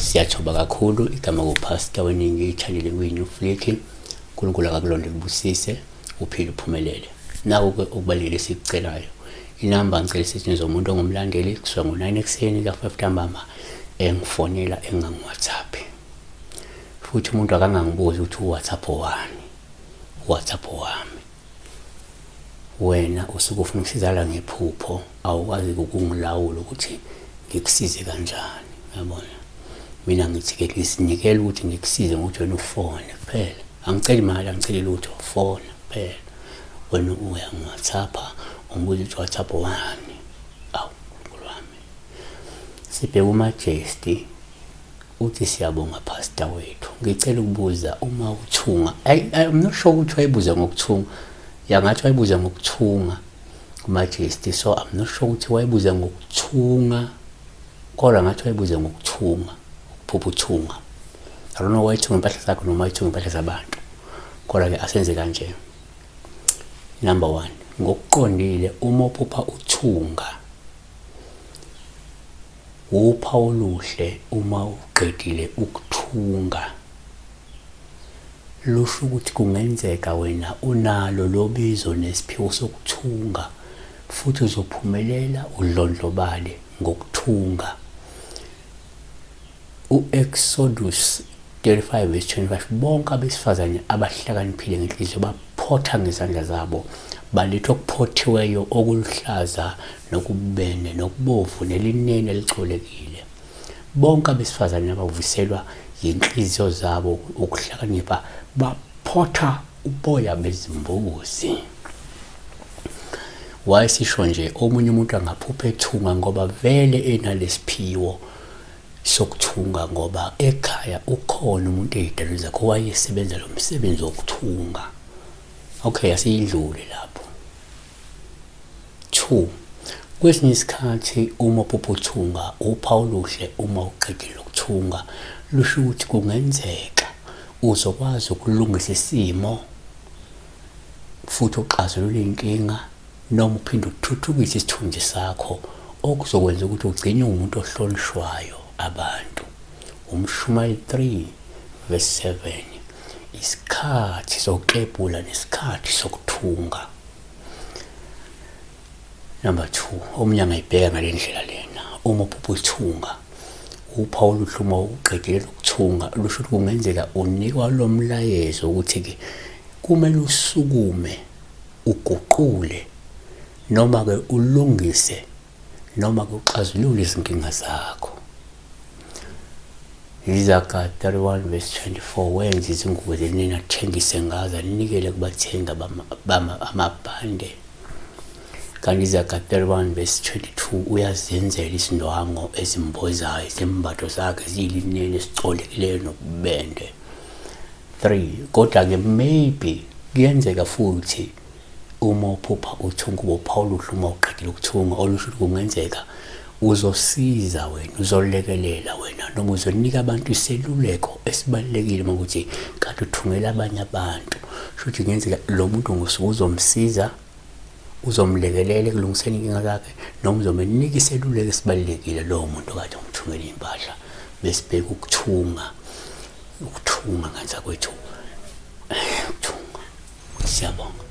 Siyathoba kakhulu igama kuPastor weningi i-channel kwi-New Flick. uNkulunkulu akakulonde kubusise uphile uphumelele. Naku-ke okubalulekile esikucelayo. Inamba ngicela isetshenziswe umuntu ongumlandeli kusuka ngo-9 ekuseni ka-5 ntambama engifonela engangi-WhatsApp. Futhi umuntu akangangibuzi ukuthi u-WhatsApp wani, u-WhatsApp wami. Wena usuke ufuna ukusizakala ngephupho awukwazi ukungilawula ukuthi ngikusize kanjani yabona. Mina ngithi-ke ngizinikela ukuthi ngikusize ngokuthi wena ufone kuphela. Angiceli mali, angiceli lutho, fona kuphela. Wena uyangi-WhatsApp-a ungibuza ukuthi WhatsApp wani. Awu Nkulunkulu wami. Sibheke uMajesty uthi siyabonga pastor wethu. Ngicela ukubuza uma uthunga. I'm not sure ukuthi wayibuza ngokuthunga. Ya ngathi wayibuza ngokuthunga uMajesty. So I'm not sure ukuthi wayibuza ngokuthunga. Kodwa ngathi wayibuza ngokuthunga, ukuphupha uthunga. I don't know wayethunga impahla zakho noma wayethunga impahla zabantu. Kodwa ke asenze kanje. Number 1, ngokuqondile uma uphupha uthunga wuphawu oluhle uma uqedile ukuthunga. Lusho ukuthi kungenzeka wena unalo lobizo nesiphiwo sokuthunga futhi uzophumelela udlondlobale ngokuthunga. U-Exodus 35 verse 25 bonke abesifazane abahlakaniphile ngenhliziyo baphotha ngezandla zabo baletha okuphothiweyo okuluhlaza nokububende nokubovu nelineni elicolekile. Bonke abesifazane abavuselwa yinhliziyo zabo ukuhlakanipha baphotha uboya bezimbuzi. Wayesisho nje omunye umuntu angaphupha ethunga ngoba vele enalesiphiwo sokuthunga ngoba ekhaya ukhona umuntu ey'dalweni zakhe owayesebenza lo msebenzi wokuthunga. Okay, asiyidlule lapho. 2 kwesinye isikhathi uma uphupha uthunga uphawu oluhle uma uqedile ukuthunga lusho ukuthi kungenzeka uzokwazi ukulungisa isimo futhi uxazulule inkinga noma uphinde uthuthukise isithunzi sakho okuzokwenza ukuthi ugcine umuntu ohlonishwayo abantu. UMshumayeli 3 verse 7 isikhathi sokuklebhula nesikhathi sokuthunga. Number 2 omunye angayibheka ngale ndlela lena uma uphupha uthunga uphawu oluhle uma uqedile ukuthunga lusho ukuthi kungenzeka unikwa lo mlayezo ukuthi-ke kumele usukume uguqule noma-ke ulungise noma-ke uxazulule izinkinga zakho. Izaga 31 verse 24 wenza izingubo zelineni athengise ngazo anikele kubathengi amabhande. Kanti Izaga 31 verse 22 uyazenzela izindwangu ezimbozayo izembatho zakhe ziyilineni esicolekileyo nobubende. 3 kodwa-ke maybe kuyenzeka futhi uma uphupha uthunga ube uphawu oluhle uma uqedile ukuthunga olusho ukuthi kungenzeka uzosiza wena uzolekelela wena noma uzonika abantu iseluleko esibalulekile uma ukuthi kanti uthungela abanye abantu shuthi kungenzeka lo muntu ngosuke uzomsiza uzomlekelela ekulungiseni inkinga zakhe noma uzomnika iseluleko esibalulekile lowo muntu kade umthungela iy'mpahla besibheke ukuthunga ukuthunga ngenza kwethu ukuthunga. Siyabonga.